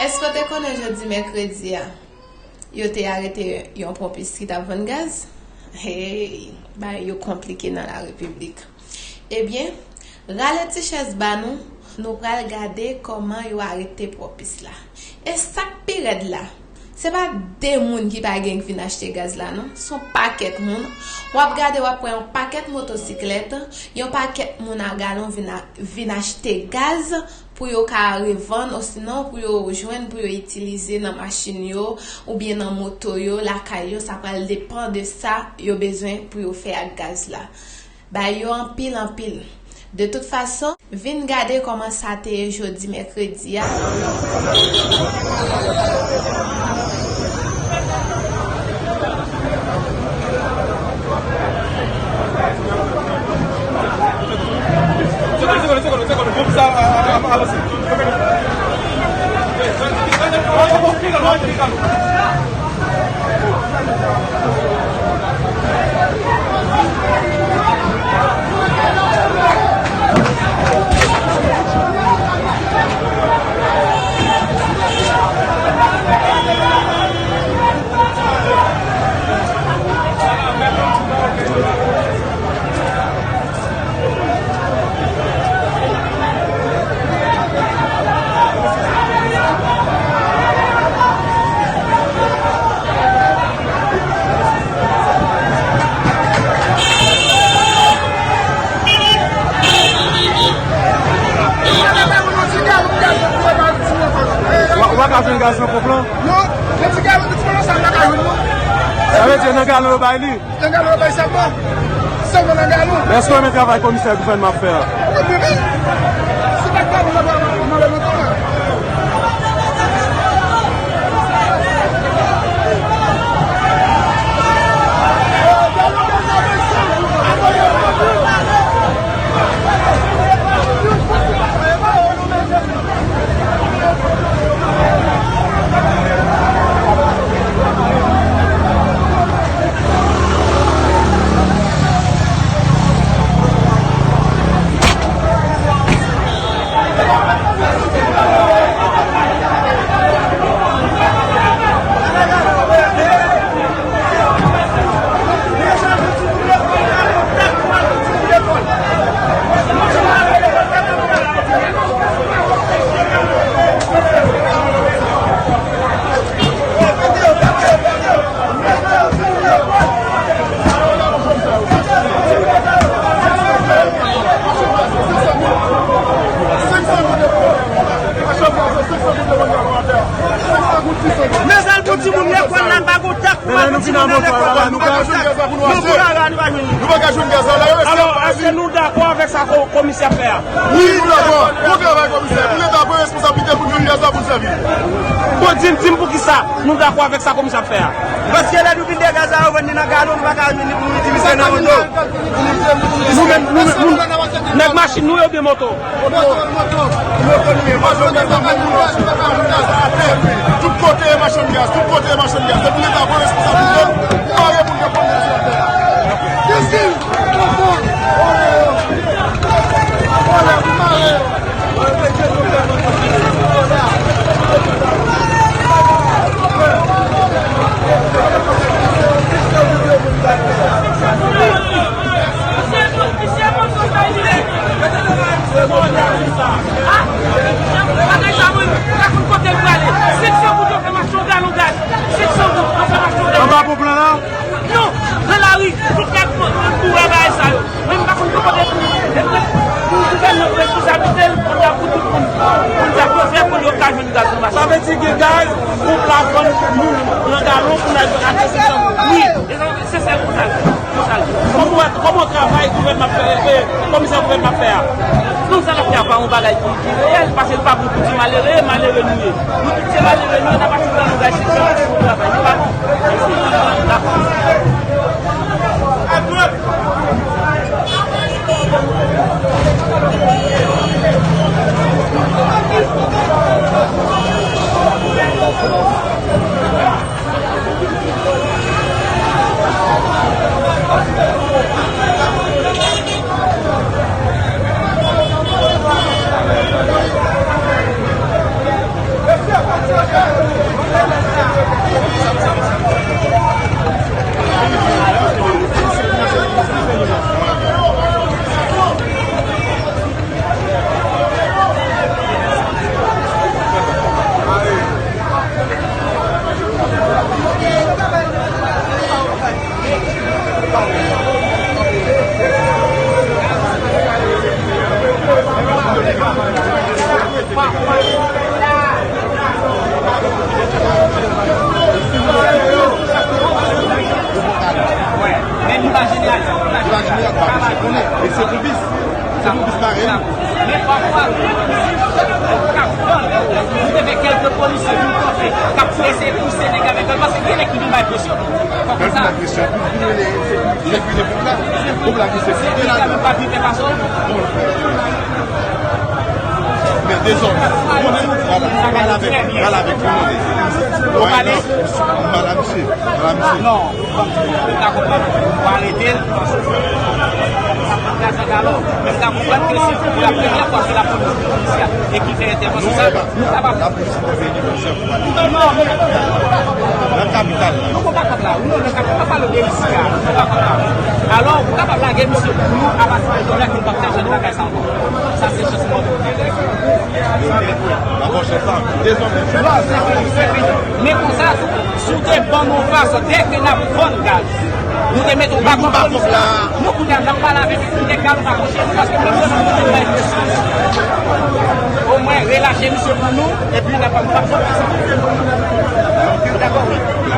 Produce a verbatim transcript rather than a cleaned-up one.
Èske w te konnen jodi mèkredi a, yo te arete yon ponpis ki t ap vann gaz? Hey, bagay yo konplike nan la repiblik. Ebyen, rale ti chèz ba nou, nou pral gade kòman yo arete ponpis la. E sa k pi rèd la, se pa de moun ki pa gen k vin achte gaz la, non. Se yon pakèt moun. W ap gade, w ap wè yon pakèt motosiklèt, yon pakèt moun a galon vin a, vin achte gaz pou yo ka revann, osinon pou yo jwenn, pou yo itilize nan machin yo, oubyen nan moto yo, lakay yo, sa pral depann de sa yo bezwen pou yo fè ak gaz la. Bagay yo anpil, anpil. De tout fason, vin gade kòman sa te ye jodi mèkredi a. Ou pa ka jwenn gaz nan ponp lan? Non, nan ti galon, nan ti galon sa, m pa ka jwenn, non. Sa vle di nan galon yo bay li? Nan galon yo bay sèlman. Sèlman nan galon. Men èske w renmen travay komisè gouvènman ap fè a? Mwen renmen. Si pa t galon, mwen pa, mwen pa renmen travay. Mezanmi, pou timoun lekòl la, pa gon tak pou madanm timoun nan lekòl la. Nou pa ka jwenn gaz la pou nou achte. Nou pa ka jwenn gaz la. Alò, èske nou dakò avèk sa ko-, komisè fè a? Wi, nou dakò. Bon travay, komisè. Pou Leta pran responsablite pou nou jwenn gaz la pou n sèvi. Bon, di m, di m poukisa nou dakò avèk sa komisè ap fè a. Paske lè nou vide gaz la, yo vann li nan galon, nou pa ka vin pou nou itilize nan moto. Nou menm, nou menm, nou, nèg machin nou yo oubyen moto? Moto, moto, moto nou ye. Machann gaz la, nou pa ka jwenn gaz la atè. Tout kote machann gaz, tout kote machann gaz. Depi Leta pran responsablite l, pou mare moun k ap vann gaz la atè a. Isit, moto, vòlè, pou mare yo. Anba ponp lan la? Non, nan lari, tout nèg tou wè bagay sa yo. Men m pa konn ki kote pou, pou gouvènman pran responsablite l, pou ta pou tout moun, pou ta pou fè pou yo ka jwenn gaz nan machin. Sa vle di gen gaz, pou plafon moun nan galon, pou n al achte sèk san goud. Wi, e sa, se sèl konsa l, konsa l. Kòman w, kòman w travay gouvènman ap fè, e, komisè gouvènman ap fè a? Non, sa l ap fè a pa yon bagay ki, ki reyèl, paske l pa bon pou ti malere, malere nou ye. Nou tout se malere nou ye, n ap achte nan bagay, se sa, se yon travay, se pa bon. Men nou pa jeneralize. Nou pa jeneralize, pa mesye konnen. E se pou bis. Se pou bis parèy. Men pafwa, nou te vin kèlke polisye vin kanpe, k ap eseye pouse nèg avèk zam, paske gen nèg ki vin bay presyon. Fò konsa. Bay presyon, pou vin rele, se pou, se pou lepòk la. Pòp la ki se fout de la. Nèg la pa vin fè fason. Men dezòd. Konnen, vwala. Pral avèk, pral avèk, konnen. Ou pale? Pral avèk misye. Pral avèk misye. Non. Ou ka konprann, ou arete l, paske sa pa gaz an galon. Men m ka konprann ke se pou la premyè fwa se lapolis ki polisye a e ki fè entèvansyon sa, nou kapab. Lapolis entèveni plizyè fwa. Non, men nan kapital la. Nou pa kapab la, wi, non, nan kapital, pa pale de isi a, nou pa kapab. Alò, ou kapab lage misye pou nou, apati de jodi a, ke nou p ap fè jan de bagay sa ankò. Sa se chans mwen. Nan pwòchen tan, dezòd. Men konsa, si w te ban nou yon fason, dèke n ap vann gaz, nou te mete yon bakòp polis la. Nou kounye a, n ap pale avèk nèg la, nou pa kouche, nou paske nou te bay presyon. Omwen, relache misye pou nou, epi n ap, n ap fè sa. Dakò, wi.